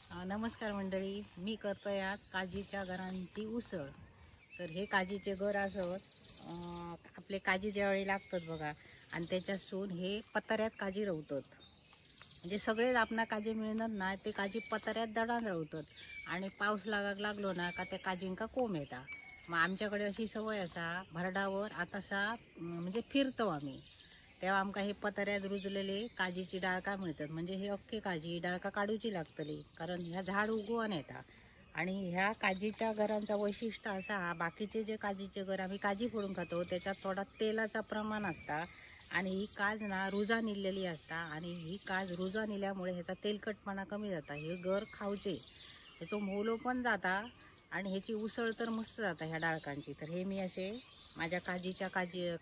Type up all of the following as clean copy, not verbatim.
नमस्कार मंडळी, मी करतोय आज काजीच्या गरांची उसळ। तर हे काजीचे गर असत आपले काजी ज्यावेळी लागतात बघा, आणि त्याच्यासून हे पताऱ्यात काजी रवतात, म्हणजे सगळेच आपणा काजी मिळणार ना, ते काजी पताऱ्यात दडान रवतात आणि पाऊस लागाक लागलो ना का त्या काजींका कोंब येता। मग आमच्याकडे अशी सवय असा भरडावर आतासा म्हणजे फिरतो आम्ही, तेव्हा आमका हे पताऱ्यात रुजलेले काजीची डाळका मिळतात। म्हणजे हे अख्खे काजी डाळका काढूची लागतली, कारण ह्या झाड उगवून येता। आणि ह्या काजीच्या गरांचा वैशिष्ट्य असा, बाकीचे जे काजीचे गर आम्ही काजी फोडून खातो त्याच्यात थोडा तेलाचा प्रमाण असता आणि ही काज ना रुजा निलेली असता आणि ही काज रुजा निल्यामुळे ह्याचा तेलकटपणा कमी जाता। हे गर खावचे, ह्याचो मोलो पण जाता आणि ह्याची उसळ तर मस्त जाता ह्या डाळकांची। तर हे मी असे माझ्या काजीच्या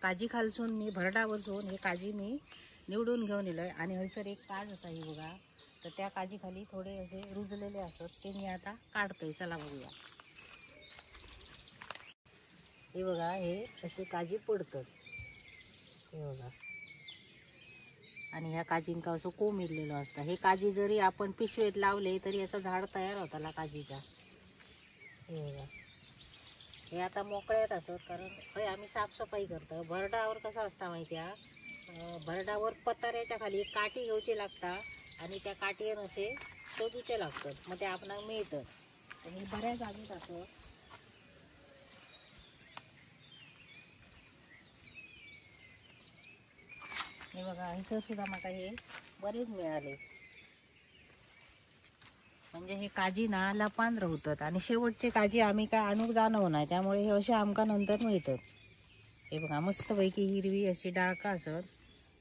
काजी खालसून मी भरडावर जाऊन हे काजी मी निवडून घेऊन इलय। आणि हयसर एक काज असा ही बघा, तर त्या काजीखाली थोडे असे रुजलेले असत, ते मी आता काढतोय, चला बघूया। हे बघा, हे असे काजी पडतात हे बघा, आणि ह्या काजींका असं कोंब इरलेलो असतं। हे काजी जरी आपण पिशवेत लावले तरी याचं झाड तयार होताला काजीचा। हे बघा, हे आता मोकळ्यात असत, कारण हय आम्ही साफसफाई करतो। भरडावर कसं असता माहिती आहे, भरडावर पताऱ्याच्या खाली एक काठी घेऊची लागता आणि त्या काठीवर असे शोधूचे लागतात, मग ते आपणाक मिळतात। हे बऱ्याच जागेत असत। हे बघा, हयसर सुद्धा माका हे बरेच मिळाले। म्हणजे हे काजी ना लपान राहतात आणि शेवटचे काजी आम्ही काय आणूक जाणव नाही, त्यामुळे हे असे आमका नंतर मिळतात। हे बघा, मस्तपैकी हिरवी अशी डाळका असत,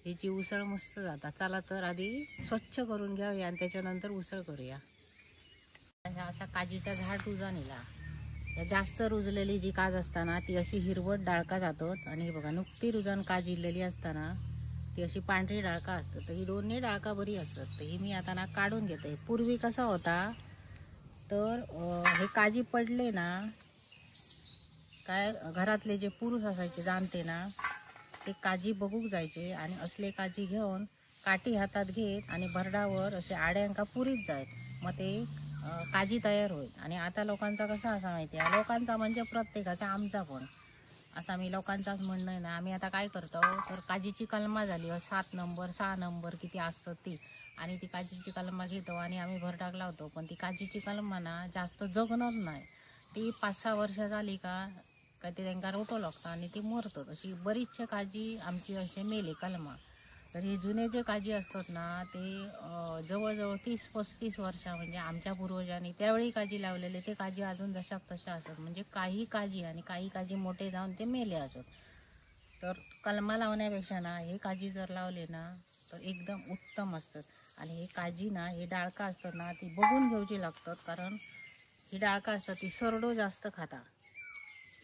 हिची उसळ मस्त जाता। चला तर आधी स्वच्छ करून घेऊया आणि त्याच्यानंतर उसळ करूया। ह्या असा काजीचा झाड रुजा नेला, या जास्त रुजलेली जी काज असताना ती अशी हिरवट डाळका जातात, आणि हे बघा नुकती रुजान काज इल्लेली असताना ती अशी पांढरी डाळका असतात। तर ही दोन्ही डाळका बरी असतात, तर ही मी आता ना काढून घेते। पूर्वी कसा होता तर हे काजी पडले ना काय घरातले जे पुरुष असायचे जाणते ना, ते काजी बघूक जायचे आणि असले काजी घेऊन काठी हातात घेत आणि भरडावर असे आड्यांका पुरीत जायत, मग ते काजी तयार होईल। आणि आता लोकांचा कसा असा माहिती आहे, लोकांचा म्हणजे प्रत्येकाचा, आमचा पण असा मी लोकांचाच म्हणणं आहे ना, आम्ही आता काय करतो तर काजीची कलमा झाली 7 नंबर 6 नंबर किती असतात ती, आणि ती काजीची कलमा घेतो आणि आम्ही भरडाक लावतो। पण ती काजीची कलमा ना जास्त जगणार नाही, ती 5-6 वर्ष झाली का काय ते त्यांना रोटो लागतं आणि ती मरतात। अशी बरीचशे काजी आमची असे मेले कलमा। तर हे जुने जे काजी असतात ना ते जवळजवळ 30-35 वर्ष म्हणजे आमच्या पूर्वजांनी त्यावेळी काजी लावलेले, ते काजी अजून जशाक तशा असत। म्हणजे काही काजी आणि काही काजी मोठे जाऊन ते मेले असत। तर कलमा लावण्यापेक्षा ना हे काजी जर लावले ना तर एकदम उत्तम असतात। आणि हे काजी ना हे डाळका असतात ना ती बघून घेऊची लागतात, कारण ही डाळका असतात ती सरडो जास्त खाता,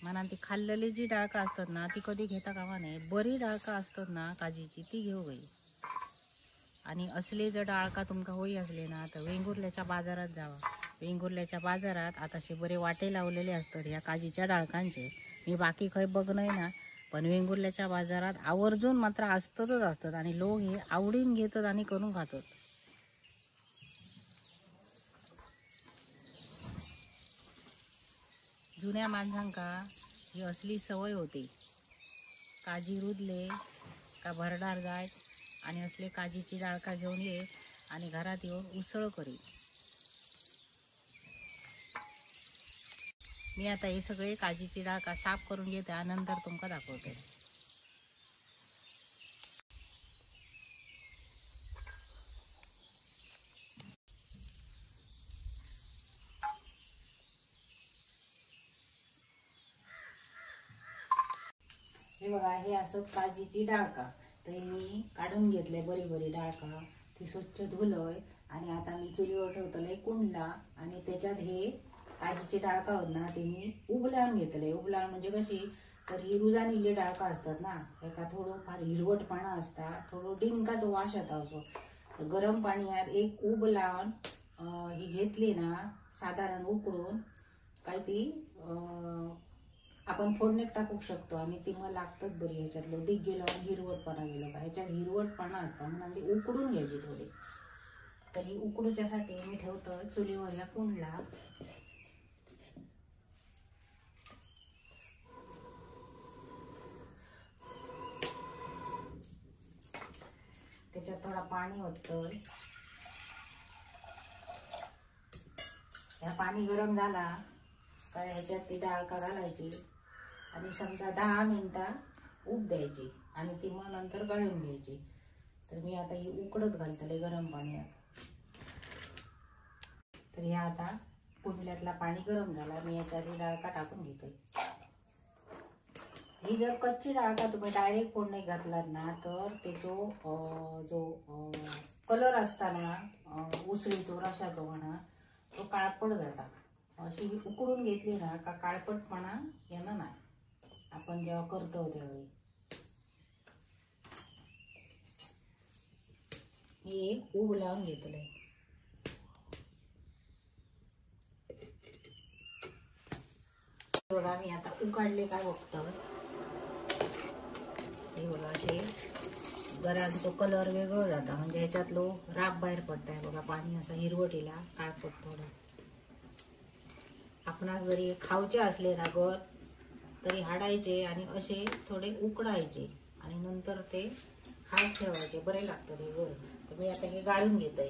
म्हणून ती खाल्लेली जी डाळका असतात ना ती कधी घेता कामा नये। बरी डाळका असतात ना काजीची ती घेऊ गई। आणि असले जर डाळका तुमका होई असले ना तर वेंगुर्ल्याच्या बाजारात जावा। वेंगुर्ल्याच्या बाजारात आता असे बरे वाटे लावलेले असतात ह्या काजीच्या डाळकांचे। मी बाकी खंय बघ नाही ना, पण वेंगुर्ल्याच्या बाजारात आवर्जून मात्र असतच असतात आणि लोक हे आवडीन घेतात आणि करून खातात। जुन्या माणसांका ही असली सवय होती, काजी रुजले का भरडार जाय आणि असले काजीची डाळका घेऊन ये आणि घरात येऊन उसळ करी। मी आता हे सगळे काजीची डाळका साफ करून घेते आणि नंतर तुमका दाखवते। हे बघा, हे असं काजीची डाळका, तर मी काढून घेतले बरी बरी डाळका, ती स्वच्छ धुलय आणि आता मी चुलीवर ठेवतलंय कुंडला आणि त्याच्यात हे काजीची डाळका होत ना ते मी उबलावून घेतले। उबलावून म्हणजे कशी तर ही रुजानिल्ली डाळका असतात ना, एका थोडं फार हिरवटपणा असता, थोडं डिंकाचो वास येता असो। तर गरम पाण्यात एक उब लावून ही घेतली ना साधारण उकडून काय ती आपण फोडणीत टाकू शकतो आणि ती मग लागतात बरी। ह्याच्यातलं डिग गेलो आणि हिरवटपणा गेलो का, ह्याच्यात हिरवटपणा असता म्हणून ती उकडून घ्यायची थोडी। तर ही उकडूच्यासाठी मी ठेवतो चुलीवर या कुंडला। त्याच्यात थोडा पाणी ओततो। ह्या पाणी गरम झाला का ह्याच्यात ती डाळका घालायची आणि समजा 10 मिनिटं उब द्यायची आणि ती मग नंतर गाळून घ्यायची। तर मी आता ही उकडत घालतले गरम पाण्यात। तर ह्या आता कुंडल्यातला पाणी गरम झाला, मी याच्यात ही डाळका टाकून घेते। ही जर कच्ची डाळका तुम्ही डायरेक्ट फोडणी घातलात ना तर त्याचो जो कलर असताना उसळीचो रशाचो म्हणा तो काळपट जाता। अशी उकडून घेतली ना का काळपटपणा येणार नाही आपण जेव्हा करतो त्यावेळी। मी एक उब लावून घेतलंय। बघा मी आता उकाडले काय बघतो। हे बघा असे गरांचो कलर वेगळो जाता, म्हणजे ह्याच्यातलो राब बाहेर पडताय। बघा पाणी असं हिरवटीला काळपट थोडं। आपणाक जरी खावचे असले ना गर तरी हाडायचे आणि असे थोडे उकडायचे आणि नंतर ते खात ठेवायचे, बरे लागतात हे गर। तर मी आता हे गाळून घेते।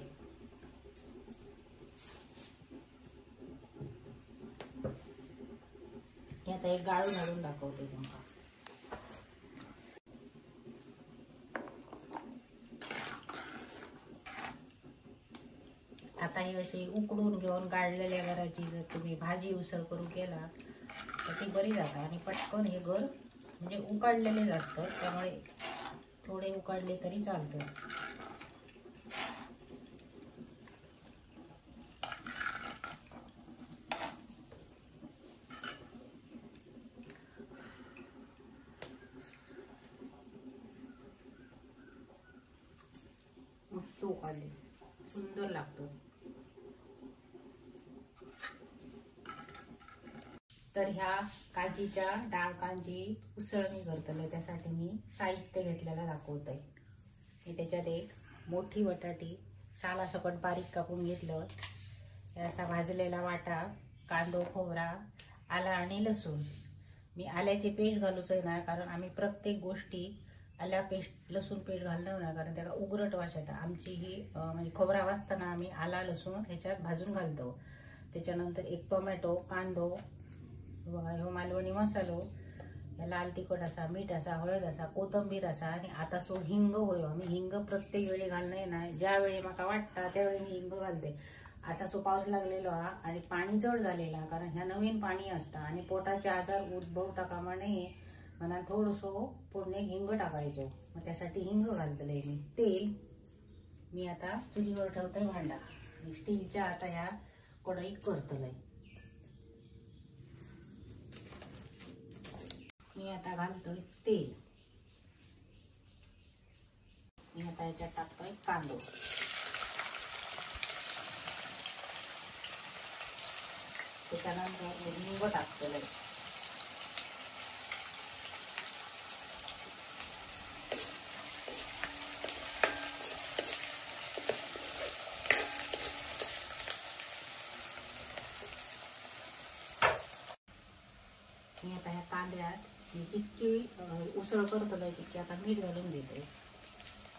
मी आता हे गाळून हाडून दाखवते तुमका। आता ही अशी उकडून घेऊन गाळलेल्या गराची जर तुम्ही भाजी उसळ करू केला तर ती बरी जाता आणि पटकन हे गर म्हणजे उकाडलेलेच असतात, त्यामुळे थोडे उकाडले तरी चालतं। मस्त उकाडले, सुंदर लागतं। तर ह्या काजीच्या डाळकांची उसळ मी करतले, त्यासाठी मी साहित्य घेतलेला दाखवते। मी त्याच्यात एक मोठी बटाटी सालासकट बारीक कापून घेतलं, असा भाजलेला वाटा, कांदो, खोबरा, आला आणि लसूण। मी आल्याची पेस्ट घालूच ना, कारण आम्ही प्रत्येक गोष्टी आल्या पेस्ट लसूण पेस्ट घालणार ना, कारण त्याला उग्रट वास येता। आमची ही म्हणजे खोबरा वाजताना आम्ही आला लसूण ह्याच्यात भाजून घालतो। त्याच्यानंतर एक टोमॅटो, कांदो, बघा ह्यो मालवणी मसालो, लाल तिखट असा, मीठ असा, हळद असा, कोथिंबीर असा आणि आता सो हिंग होयो। मी हिंग प्रत्येक वेळी घालणार नाही, ज्यावेळी माका वाटता त्यावेळी मी हिंग घालते। आता सो पाऊस लागलेलो हा आणि पाणी जड झालेला, कारण ह्या नवीन पाणी असता आणि पोटाचे आजार उद्भवता कामा नये म्हणून थोडंसं फोडणे हिंग टाकायचो, मग त्यासाठी हिंग घालतले मी। तेल मी आता चुलीवर ठेवते भांडा, स्टीलच्या आता ह्या कढईत करतले। मी आता घालतोय तेल, मी आता याच्यात टाकतोय कांदो, त्याच्यानंतर हिंग टाकतोय। मी आता ह्या कांद्यात मी जितकी उसळ करतोय तितकी आता मीठ घालून देते,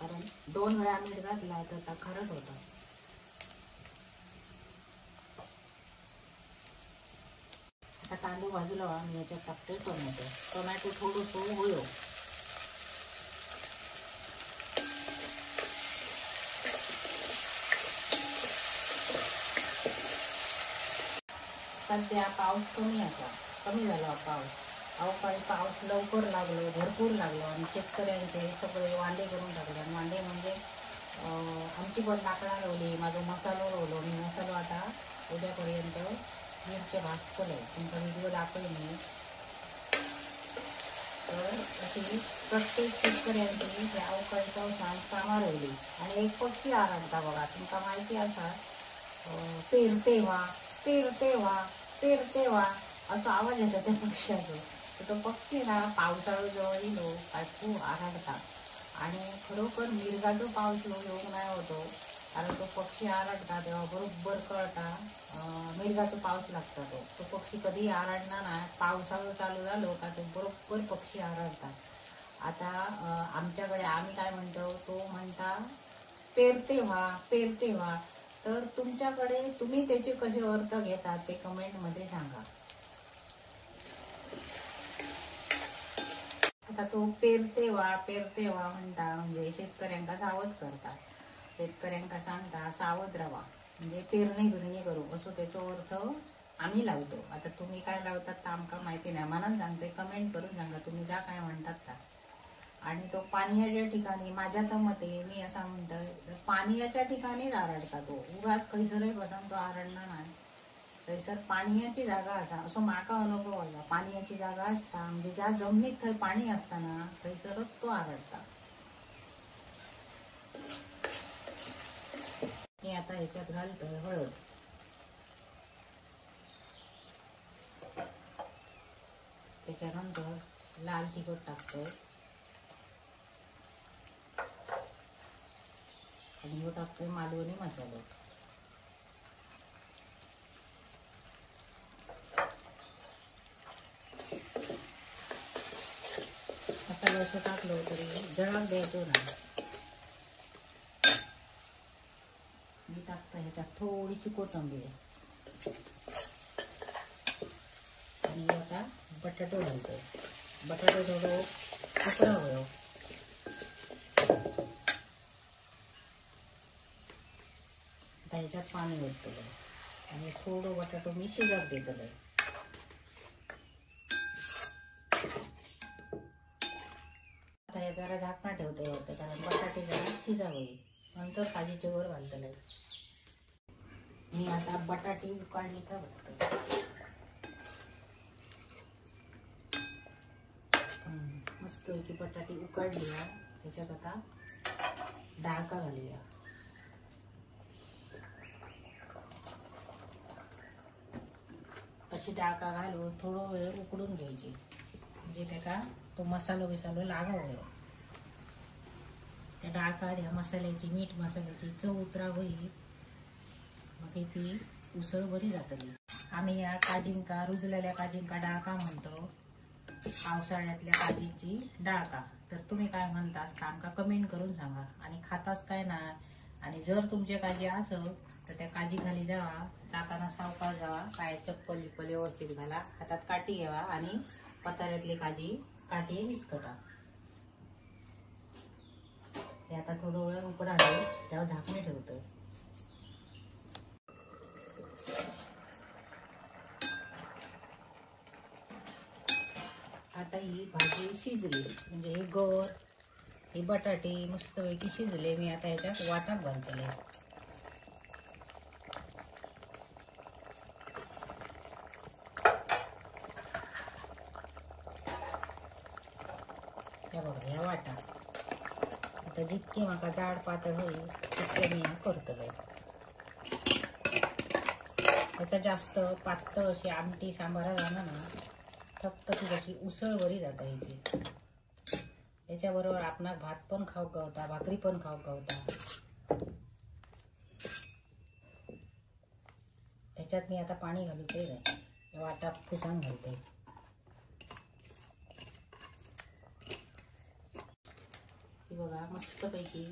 कारण 2 वेळा मीठ घातला तर आता खारट होता। आता कांदो बाजूला मी याच्यात टाकते टोमॅटो। टोमॅटो थोडंसं होयो, सध्या पाऊस कमी असा, कमी झाला पाऊस। अवकाळी पाऊस लवकर लागलो, भरपूर लागलो आणि शेतकऱ्यांचे सगळे वांदे करून टाकले। आणि वांदे म्हणजे आमची पण लाकडा रोवली, माझा मसालो रोवलो। मी मसालो आता उद्यापर्यंत मिरच्या भाजतले, तुमचा व्हिडिओ दाखवेन मी। तर अशी प्रत्येक शेतकऱ्यांची त्या अवकाळी पावसान कामां रोवली। आणि एक पक्षी आरडता बघा, तुमका माहिती असा, पेरते वा पेरते वा पेरते वा असा आवाज येतो त्या पक्ष्याचो। तर तो पक्षी ना पावसाळो जवळ येलो काय खूप आरडता आणि खरोखर मिरगाचो पाऊस येऊन नाही होतो, कारण तो पक्षी आरडता तेव्हा बरोबर कळता मिरगाचो पाऊस लागता। तो तो पक्षी कधी आरडणार नाही, पावसाळो चालू झालो का तो बरोबर पक्षी आरडतात। आता आमच्याकडे आम्ही काय म्हणतो, तो म्हणता पेरते व्हा पेरते व्हा। तर तुमच्याकडे तुम्ही त्याचे कसे अर्थ घेता ते कमेंटमध्ये सांगा। आता तो पेरते व्हा म्हणता म्हणजे शेतकऱ्यांका सावध करतात, शेतकऱ्यांका सांगता सावध राहा म्हणजे पेरणी बिरणी करू असो त्याचो अर्थ आम्ही लावतो। आता तुम्ही काय लावतात तर आमका माहिती नाही, मनान सांगते कमेंट करून सांगा तुम्ही जा काय म्हणतात का। आणि तो पाण्याच्या ठिकाणी माझ्या तर मते मी असा म्हणतो पाण्याच्या ठिकाणीच आरडता तो, उगाच खंयसरय बसून तो आरडणार नाही। थंयसर पाण्याची जागा आसा असो म्हाका अनुभव आला, पाण्याची जागा आसता म्हणजे ज्या जमनीत थंय पाणी आसता ना थंयसरच तो आरडता। मी आता ह्याच्यात घालतोय हळद, त्याच्यानंतर लाल तिखट टाकतोय आणि ह्यो टाकतोय मालवणी मसालो। मसालो असं टाकलो तरी जळाक द्यायचो ना। मी टाकतो ह्याच्यात थोडीशी कोथिंबीर आणि आता बटाटो घालतो। बटाटो थोडो उकडा होयो, आता ह्याच्यात पाणी ओततले आणि थोडं बटाटो मी शिजत देतले। आता हे जरा झाकणा ठेवतोय कारण बटाटे जरा शिजावे, नंतर काजीचे वर घालतले। मी आता बटाटे उकाडली का बघतो। मस्त की बटाटे उकाडली, ह्याच्यात आता डाळका घालूया। अशी डाळका घालून थोडं वेळ उकडून घ्यायची म्हणजे त्याका तो मसालो बिसालो लागावं। त्या डाळका ह्या मसाल्याची मीठ मसाल्याची चव उतरा होईल, मग ती उसळ बरी जातली। आम्ही या काजींका रुजलेल्या काजींका डाळका म्हणतो, पावसाळ्यातल्या काजीची डाळका। तर तुम्ही काय म्हणतास तर आमका कमेंट करून सांगा आणि खातास काय ना। आणि जर तुमचे काजी असत तर त्या काजी खाली जावा, जाताना सावकाश जावा, पाय चप्पल बिप्पल व्यवस्थित घाला, हातात काठी घ्यावा आणि पताऱ्यातली काजी काठी विस्कटा। ते आता थोडं वेळ उकडाले त्यावर झाकणे ठेवतोय। आता ही भाजी शिजली म्हणजे हे गर हे बटाटे मस्तपैकी शिजले। मी आता ह्याच्यात वाटाक घालतले। ह्या बघा ह्या वाटा आता जितके म्हाका जाड पातळ होईल तितके मी ह्या करतले। त्याचा जास्त पातळ अशी आमटी सांबारा जाणार ना, थपथपीत अशी उसळ बरी जाता ह्याची। याच्याबरोबर आपणाक भात पण खाऊक गावता, भाकरी पण खाऊक गावता। ह्याच्यात मी आता पाणी घालते, वाटा फुसान घालते। ही बघा मस्तपैकी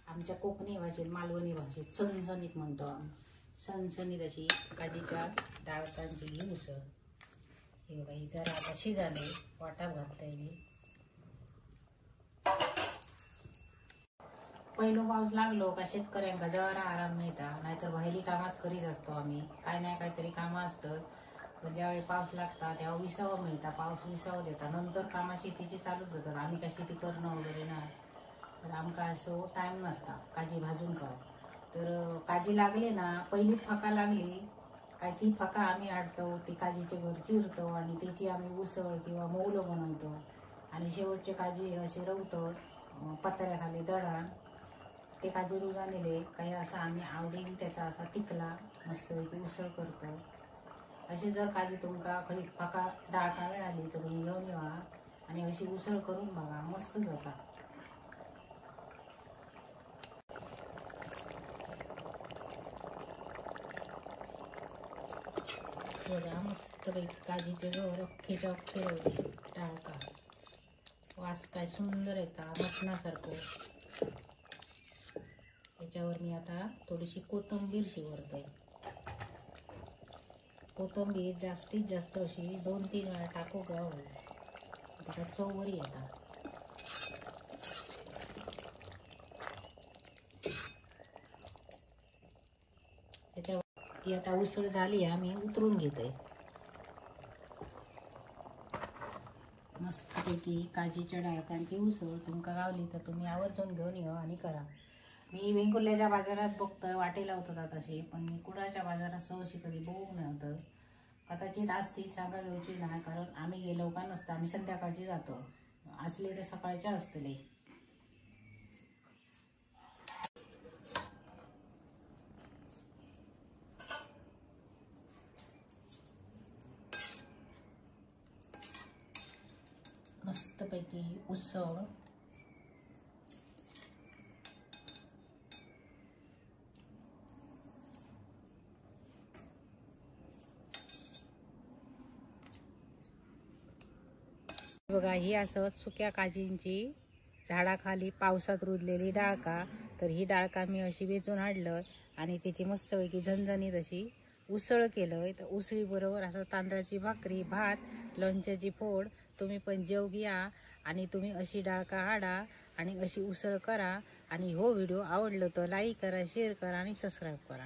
आमच्या कोकणी भाषेत मालवणी भाषेत सणसणीत म्हणतो आम्ही, सणसणीत अशी काजीच्या डाळकांची ही उसळ। ही बघा ही जरा आता शिजाली, वाटा घालता येईल। पहिलो पाऊस लागलो का शेतकऱ्यांका जरा आराम मिळता, नाहीतर भायली कामाच करीत असतो आम्ही, काय नाही काहीतरी कामं असतात। पण ज्यावेळी पाऊस लागता तेव्हा विसावा मिळता, पाऊस विसावा देता, नंतर कामा शेतीची चालूच जातात। आम्ही काय शेती करणं वगैरे ना, पण आमका असो टाइम नसता काजी भाजून खाऊ। तर काजी लागली ना, पहिली फाका लागली काय ती फाका आम्ही हाडतो, ती काजीचे घर चिरतो आणि त्याची आम्ही उसळ किंवा मोवलो बनवतो। आणि शेवटचे काजी असे रवतो पत्र्याखाली दडान, ते काजी रुजानेले काही असा आम्ही आवडीन त्याचा असा तिकला मस्तपैकी उसळ करतो। अशी जर काजी तुमका खरी फाका डाळका मिळाली तर तुम्ही घेऊन येवा आणि अशी उसळ करून बघा, मस्त जाता। बघा मस्तपैकी काजीचे गर अख्खेच्या अख्खे रवले डाळका। वास काय सुंदर येता मटणासारखं। त्याच्यावर मी आता थोडीशी कोथिंबीर शिवरते। कोथिंबीर जास्तीत जास्त अशी 2-3 वेळा टाकू का त्याचा चव बरी येता। त्याच्यावर ती आता उसळ झाली आहे, मी उतरून घेते। मस्तपैकी काजीच्या डाळकांची उसळ तुमका गावली तर तुम्ही आवर्जून घेऊन या आणि करा। मी वेंगुर्ल्याच्या बाजारात बघतोय वाटे लावतात तसे, पण मी कुडाच्या बाजारात सहशी कधी बघू नाही होतं। कदाचित असती सांगा घेऊची नाही, कारण आम्ही गेलो का नसतं, आम्ही संध्याकाळची जातो, असले तर सकाळचे असतले। मस्तपैकी उसळ बघा। ही असं सुक्या काजींची झाडाखाली पावसात रुजलेली डाळका। तर ही डाळका मी अशी वेचून हाडलं आणि तिची मस्तपैकी झणझणीत अशी उसळ केलं। तर उसळी बरोबर असं तांदळाची भाकरी, भात, लोणच्याची फोड। तुम्ही पण जेव घ्या आणि तुम्ही अशी डाळका हाडा आणि अशी उसळ करा। आणि हो व्हिडिओ आवडलं तर लाईक करा, शेअर करा आणि सबस्क्राईब करा।